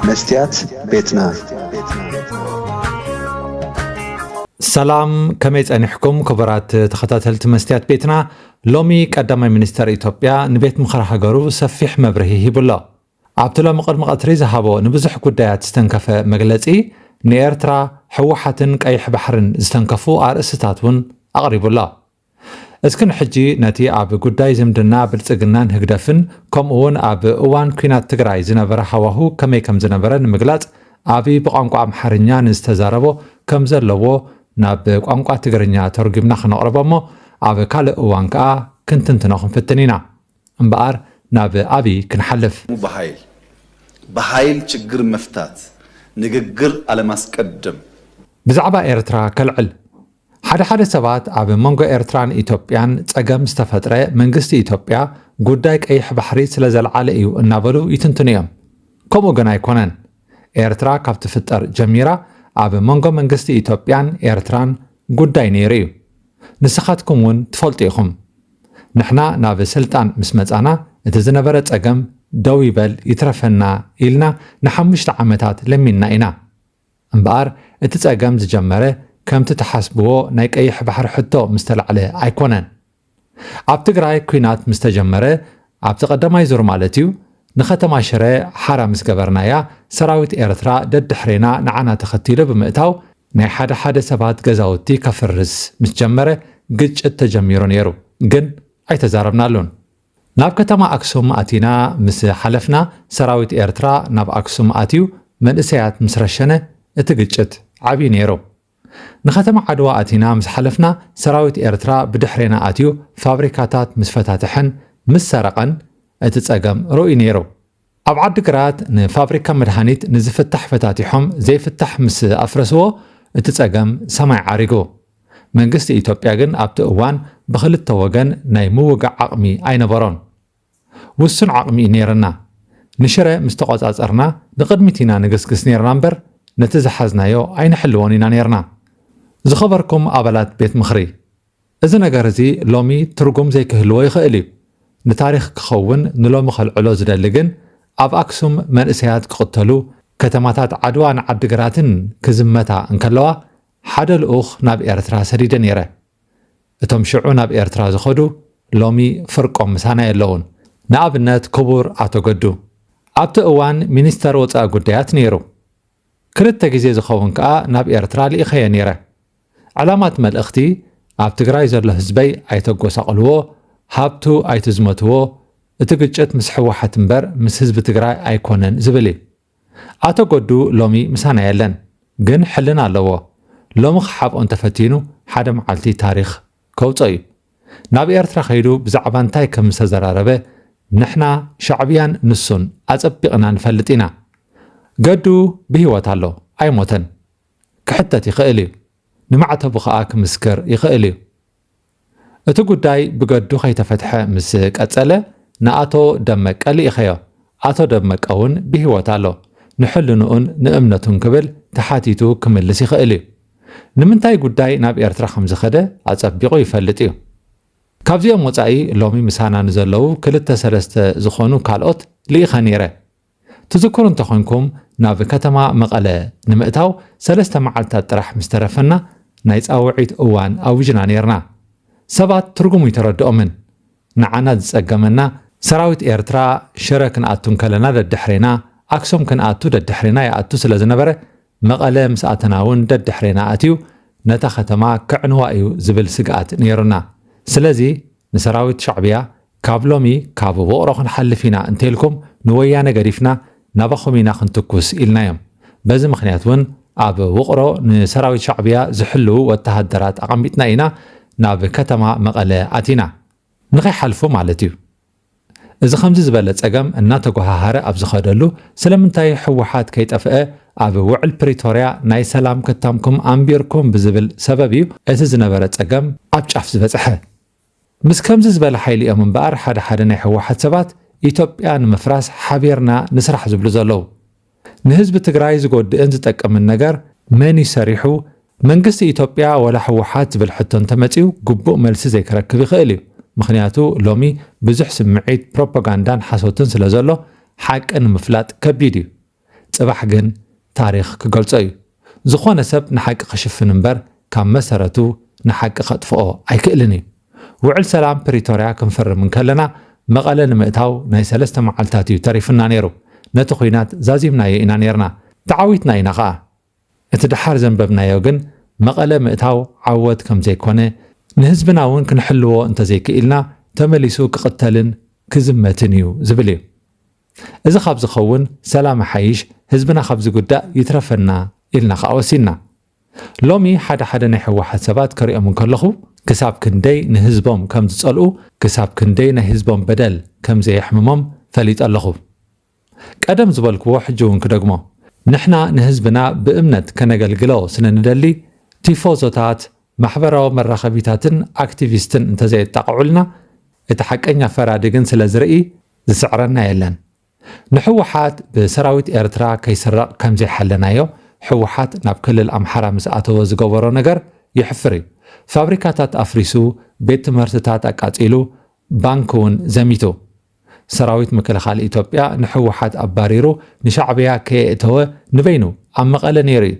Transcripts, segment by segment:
መስትያት ቤትና። ሰላም፣ ከመይ ጸኒሕኩም ክቡራት ተኸታተልቲ መስትያት ቤትና? ሎሚ ቀዳማይ ሚኒስተር ኢትዮጵያ ንቤት ምኽሪ ሃገሩ ሰፊሕ መብርሂ ሂቡሎ። ኣብቲ ሎሚ ቅድሚ ቀትሪ ዝሃቦ ንብዙሕ ጉዳያት ዝተንከፈ መግለጺ፣ ንኤርትራ፣ ህወሓትን ቀይሕ ባሕርን ዝተንከፉ ኣርእስትታት እውን ኣቕሪቡሎ። እስኪ ንሕጂ ነቲ ኣብ ጉዳይ ዝምድና ብልጽግናን ህግደፍን ከምኡ እውን ኣብ እዋን ኲናት ትግራይ ዝነበረ ሃዋሁ ከመይ ከም ዝነበረ ንምግላጽ፣ ኣብይ ብቋንቋ ኣምሓርኛ ንዝተዛረቦ ከም ዘለዎ ናብ ቋንቋ ትግርኛ ተርጒምና ክነቕርቦ እሞ፣ ኣብ ካልእ እዋን ከኣ ክንትንትኖ ክንፍትን ኢና። እምበኣር ናብ ኣብይ ክንሓልፍ። ብሓይል ብሓይል ችግር መፍታት፣ ንግግር ኣለማስቀደም። ብዛዕባ ኤርትራ ከልዕል። ሓደ ሓደ ሰባት ኣብ መንጎ ኤርትራን ኢትዮጵያን ጸገም ዝተፈጥረ መንግስቲ ኢትዮጵያ ጉዳይ ቀይሕ ባሕሪ ስለ ዘልዓለ እዩ እናበሉ ይትንትኑ እዮም። ከምኡ ግን ኣይኮነን። ኤርትራ ካብ ትፍጠር ጀሚራ ኣብ መንጎ መንግስቲ ኢትዮጵያን ኤርትራን ጉዳይ ነይሩ እዩ። ንስኻትኩም እውን ትፈልጡ ኢኹም። ንሕና ናብ ስልጣን ምስ መጻና እቲ ዝነበረ ጸገም ደው ይበል ይትረፈና ኢልና ንሓሙሽተ ዓመታት ለሚንና ኢና። እምበኣር እቲ ጸገም ዝጀመረ ከምቲ ትሓስብዎ ናይ ቀይሕ ባሕሪ ሕቶ ምስ ተላዕለ ኣይኮነን። ኣብ ትግራይ ኲናት ምስ ተጀመረ ኣብቲ ቀዳማይ ዙር ማለት እዩ፣ ንከተማ ሽረ ሓራ ምስ ገበርናያ፣ ሰራዊት ኤርትራ ደድሕሬና ንዓና ተኸቲሉ ብምእታው ናይ ሓደ ሓደ ሰባት ገዛውቲ ከፍርስ ምስ ጀመረ ግጭት ተጀሚሩ ነይሩ፣ ግን ኣይተዛረብናሉን። ናብ ከተማ ኣክሱም ኣቲና ምስ ሓለፍና ሰራዊት ኤርትራ ናብ ኣክሱም ኣትዩ መንእሰያት ምስ ረሸነ እቲ ግጭት ዓብዩ ነይሩ። ንከተማ ዓድዋ ኣቲና ምስ ሓለፍና ሰራዊት ኤርትራ ብድሕሬና ኣትዩ ፋብሪካታት ምስ ፈታተሐን ምስ ሰረቐን እቲ ጸገም ርኡይ ነይሩ። ኣብ ዓዲግራት ንፋብሪካ መድሃኒት ንዝፍታሕ ፈታቲሖም ዘይፍታሕ ምስ ኣፍረስዎ እቲ ጸገም ሰማይ ዓሪጉ። መንግስቲ ኢትዮጵያ ግን ኣብቲ እዋን ብኽልተ ወገን ናይ ምውጋዕ ዓቕሚ ኣይነበሮን። ውሱን ዓቕሚ እዩ ነይርና። ንሽረ ምስ ተቖጻጸርና ንቕድሚት ኢና ንግስግስ ነይርና እምበር ነቲ ዝሓዝናዮ ኣይንሕልዎን ኢና ነይርና። ዝኸበርኩም ኣባላት ቤት ምኽሪ፣ እዚ ነገር እዚ ሎሚ ትርጉም ዘይክህልዎ ይኽእል እዩ። ንታሪኽ ክኸውን ንሎሚ ከልዕሎ ዝደሊ ግን ኣብ ኣክሱም መንእሰያት ክቕተሉ፣ ከተማታት ዓድዋ ንዓዲግራትን ክዝመታ እንከለዋ ሓደ ልኡኽ ናብ ኤርትራ ሰዲደ ነይረ። እቶም ሽዑ ናብ ኤርትራ ዝኸዱ ሎሚ ፍርቆም ምሳና የለውን። ንኣብነት ክቡር ኣቶ ገዱ ኣብቲ እዋን ሚኒስተር ወጻኢ ጉዳያት ነይሩ። ክልተ ግዜ ዝኸውን ከኣ ናብ ኤርትራ ልኢኸዮ ነይረ። ዕላማት መልእኽቲ ኣብ ትግራይ ዘሎ ህዝበይ ኣይተጎሳቕልዎ፣ ሃብቱ ኣይትዝመትዎ፣ እቲ ግጭት ምስ ህወሓት እምበር ምስ ህዝቢ ትግራይ ኣይኮነን ዝብል እዩ። ኣቶ ገዱ ሎሚ ምሳና የለን፣ ግን ሕልና ኣለዎ። ሎሚ ክሓብኦ እንተፈቲኑ ሓደ መዓልቲ ታሪኽ ከውፅኦ እዩ። ናብ ኤርትራ ከይዱ ብዛዕባ እንታይ ከም ዝተዘራረበ ንሕና ሻዕብያን ንሱን ኣጸቢቕና ንፈልጥ ኢና። ገዱ ብህይወት ኣሎ፣ ኣይሞተን። ክሕተት ይኽእል እዩ። ንማዕተቡ ኸኣ ክምስክር ይኽእል እዩ። እቲ ጉዳይ ብገዱ ከይተፈትሐ ምስ ቀጸለ ንኣቶ ደመቀ ልኢኸዮ። ኣቶ ደመቀ እውን ብህይወት ኣሎ። ንሕልንኡን ንእምነቱን ክብል ተሓቲቱ ክምልስ ይኽእል እዩ። ንምንታይ ጉዳይ ናብ ኤርትራ ከም ዝኸደ ኣጸቢቑ ይፈልጥ እዩ። ካብዚኦም ወጻኢ ሎሚ ምሳና ንዘለዉ ክልተ ሰለስተ ዝኾኑ ካልኦት ልኢኸ ነይረ። ትዝክሩ እንተኾይንኩም ናብ ከተማ መቐለ ንምእታው ሰለስተ መዓልታት ጥራሕ ምስ ተረፈና ናይ ጻውዒት እዋን ኣዊጅና ነይርና። ሰባት ትርጉሙ ይተረድኦምን። ንዓና ዝጸገመና ሰራዊት ኤርትራ ሽረ ክንኣቱ እንከለና ደድሕሬና፣ ኣክሱም ክንኣቱ ደድሕሬና ይኣቱ ስለ ዝነበረ መቐለ ምስ ኣተና እውን ደድሕሬና ኣትዩ ነታ ከተማ ከዕንዋ እዩ ዝብል ስግኣት ነይሩና። ስለዚ ንሰራዊት ሻዕብያ ካብ ሎሚ ካብ ውቕሮ ክንሓልፍ ኢና እንተኢልኩም ንወያነ ገዲፍና ናባኹም ኢና ክንትኩስ ኢልናዮም። በዚ ምኽንያት እውን ኣብ ውቕሮ ንሰራዊት ሻዕብያ ዝሕልዉ ወተሃደራት ኣቐሚጥና ኢና ናብ ከተማ መቐለ ኣቲና። ንኸይሓልፉ ማለት እዩ። እዚ ከምዚ ዝበለ ጸገም እናተጓሃሃረ ኣብ ዝኸደሉ ስለምንታይ ህወሓት ከይጠፍአ ኣብ ውዕል ፕሪቶርያ ናይ ሰላም ክታምኩም ኣንቢርኩም ብዝብል ሰበብ እዩ እቲ ዝነበረ ጸገም ኣብ ጫፍ ዝበጽሐ። ምስ ከምዚ ዝበለ ሓይሊ እዮም እምበኣር ሓደ ሓደ ናይ ህወሓት ሰባት ኢትዮጵያ ንምፍራስ ሓቢርና ንስራሕ ዝብሉ ዘለዉ። ንህዝቢ ትግራይ ዝጎድእን ዝጠቅምን ነገር መን እዩ ሰሪሑ? መንግስቲ ኢትዮጵያ ወላ ህወሓት ዝብል ሕቶ እንተመፂኡ ግቡእ መልሲ ዘይክረክብ ይኽእል እዩ። ምኽንያቱ ሎሚ ብዙሕ ስምዒት፣ ፕሮፓጋንዳን ሓሶትን ስለ ዘሎ ሓቂ ንምፍላጥ ከቢድ እዩ። ጽባሕ ግን ታሪኽ ክገልጾ እዩ። ዝኾነ ሰብ ንሓቂ ክሽፍን እምበር ካብ መሰረቱ ንሓቂ ከጥፍኦ ኣይክእልን እዩ። ውዕል ሰላም ፕሪቶርያ ክንፈርም እንከለና መቐለ ንምእታው ናይ ሰለስተ መዓልታት እዩ ተሪፍና ነይሩ። ነቲ ኲናት ዛዚምናዮ ኢና ነይርና። ተዓዊትና ኢና ኸኣ። እቲ ደሓር ዘንበብናዮ ግን መቐለ ምእታው ዓወት ከም ዘይኮነ፣ ንህዝብና እውን ክንሕልዎ እንተዘይክኢልና ተመሊሱ ክቕተልን ክዝመትን እዩ ዝብል እዩ። እዚ ካብ ዝኸውን ሰላም ሓይሽ ህዝብና ካብ ዝጉዳእ ይትረፈና ኢልና ከኣ ወሲንና። ሎሚ ሓደ ሓደ ናይ ህወሓት ሰባት ከሪኦም እንከለኹ ክሳብ ክንደይ ንህዝቦም ከም ዝጸልኡ፣ ክሳብ ክንደይ ናይ ህዝቦም በደል ከም ዘየሕምሞም ፈሊጠ ኣለኹ። ቀደም ዝበልክዎ ሕጂ እውን ክደግሞ፣ ንሕና ንህዝብና ብእምነት ከነገልግሎ ስለ ንደሊ፣ ቲፎዞታት፣ ማሕበራዊ መራኸቢታትን ኣክቲቪስትን እንተዘየጣቕዑልና፣ እቲ ሓቀኛ ፈራዲ ግን ስለ ዝርኢ ዝስዕረና የለን። ንሕወሓት ብሰራዊት ኤርትራ ከይስረቕ ከም ዘይሓለናዮ፣ ሕወሓት ናብ ክልል ኣምሓራ ምስ ኣተወ ዝገበሮ ነገር የሕፍር እዩ። ፋብሪካታት ኣፍሪሱ፣ ቤት ትምህርትታት ኣቃጺሉ፣ ባንክ እውን ዘሚቱ። ሰራዊት ምክልኻል ኢትዮጵያ ንሕወሓት ኣባሪሩ ንሻዕብያ ከየእተወ ንበይኑ ኣብ መቐለ ነይሩ እዩ።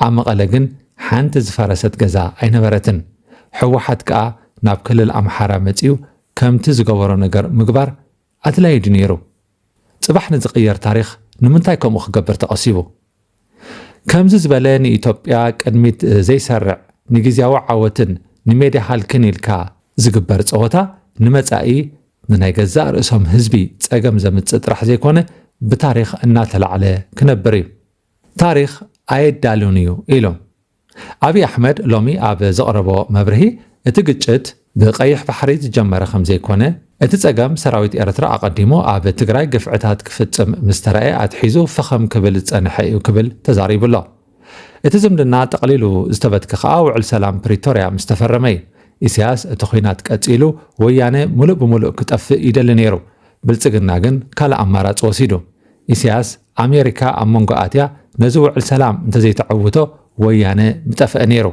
ኣብ መቐለ ግን ሓንቲ ዝፈረሰት ገዛ ኣይነበረትን። ሕወሓት ከኣ ናብ ክልል ኣምሓራ መጺኡ ከምቲ ዝገበሮ ነገር ምግባር ኣድላዪ ድዩ ነይሩ? ጽባሕ ንዝቕየር ታሪኽ ንምንታይ ከምኡ ክገብር ተቐሲቡ? ከምዚ ዝበለ ንኢትዮጵያ ቅድሚት ዘይሰርዕ፣ ንግዝያዊ ዓወትን ንሜድያ ሃልክን ኢልካ ዝግበር ጸወታ ንመጻኢ ንናይ ገዛእ ርእሶም ህዝቢ ጸገም ዘምጽእ ጥራሕ ዘይኮነ ብታሪኽ እናተላዕለ ክነብር እዩ። ታሪኽ ኣየዳሉን እዩ ኢሎም። ኣብይ ኣሕመድ ሎሚ ኣብ ዘቕረቦ መብርሂ፣ እቲ ግጭት ብቐይሕ ባሕሪ ዝጀመረ ከም ዘይኮነ፣ እቲ ጸገም ሰራዊት ኤርትራ ኣቐዲሙ ኣብ ትግራይ ግፍዕታት ክፍጽም ምስ ተራእየ ኣትሒዙ ፈኸም ክብል ዝጸንሐ እዩ ክብል ተዛሪቡ ኣሎ። እቲ ዝምድና ጠቕሊሉ ዝተበትከ ከኣ ውዕል ሰላም ፕሪቶርያ ምስ ተፈረመ እዩ። ኢሳያስ እቲ ኲናት ቀጺሉ ወያነ ምሉእ ብምሉእ ክጠፍእ ይደሊ ነይሩ። ብልጽግና ግን ካልእ ኣማራጺ ወሲዱ። ኢሳያስ ኣሜሪካ ኣብ መንጎ ኣትያ ነዚ ውዕል ሰላም እንተዘይተዕውቶ ወያነ ምጠፍአ ነይሩ።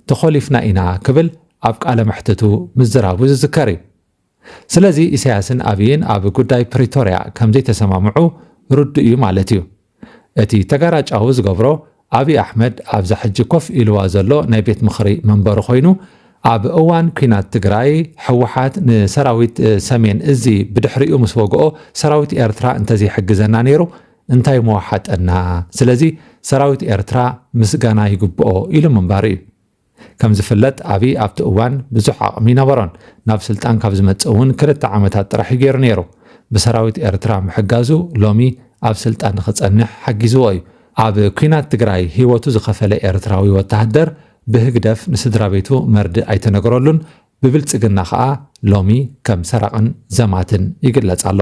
ተኾሊፍና ኢና ክብል ኣብ ቃለ መሕትቱ ምዝራቡ ዝዝከር እዩ። ስለዚ ኢሳያስን ኣብይን ኣብ ጉዳይ ፕሪቶርያ ከም ዘይተሰማምዑ ርዱእ እዩ ማለት እዩ። እቲ ተጋራጫዊ ዝገብሮ ኣብይ ኣሕመድ ኣብዛ ሕጂ ኮፍ ኢልዋ ዘሎ ናይ ቤት ምኽሪ መንበሩ ኮይኑ ኣብ እዋን ኲናት ትግራይ ህወሓት ንሰራዊት ሰሜን እዚ ብድሕሪኡ ምስ ወግኦ ሰራዊት ኤርትራ እንተዘይሕግዘና ነይሩ እንታይ ምወሓጠና? ስለዚ ሰራዊት ኤርትራ ምስጋና ይግብኦ ኢሉ ምንባሩ እዩ። ከም ዝፍለጥ ኣብይ ኣብቲ እዋን ብዙሕ ዓቕሚ ይነበሮን ናብ ስልጣን ካብ ዝመጽእ እውን ክልተ ዓመታት ጥራሕ እዩ ገይሩ ነይሩ። ብሰራዊት ኤርትራ ምሕጋዙ ሎሚ ኣብ ስልጣን ንኽጸንሕ ሓጊዝዎ እዩ። ኣብ ኲናት ትግራይ ህይወቱ ዝኸፈለ ኤርትራዊ ወተሃደር ብህግደፍ ንስድራ ቤቱ መርድእ ኣይተነግረሉን፣ ብብልጽግና ኸኣ ሎሚ ከም ሰራቕን ዘማትን ይግለጽ ኣሎ።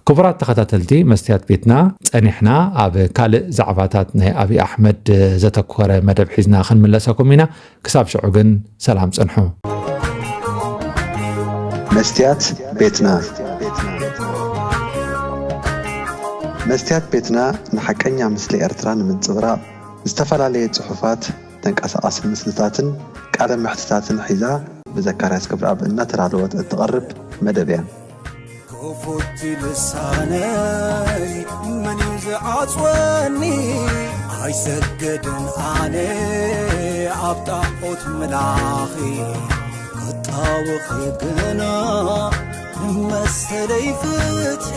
ክቡራት ተኸታተልቲ መስትያት ቤትና፣ ጸኒሕና ኣብ ካልእ ዛዕባታት ናይ ኣብይ ኣሕመድ ዘተኮረ መደብ ሒዝና ክንምለሰኩም ኢና። ክሳብ ሽዑ ግን ሰላም ጽንሑ። መስትያት ቤትና። መስትያት ቤትና ንሓቀኛ ምስሊ ኤርትራ ንምንጽብራቕ ዝተፈላለየ ጽሑፋት፣ ተንቀሳቓሲ ምስልታትን ቃለ መሕትታትን ሒዛ ብዘካርያስ ገብረኣብ እናተዳለወት እትቐርብ መደብ እያ። ክፉት ልሳነይ መን እዩ ዝዓጽወኒ? ኣይሰግድን ኣነ ኣብ ጣዖት ምላኺ፣ ክጣወኺ ግና ንመሰለይ ፍትሒ።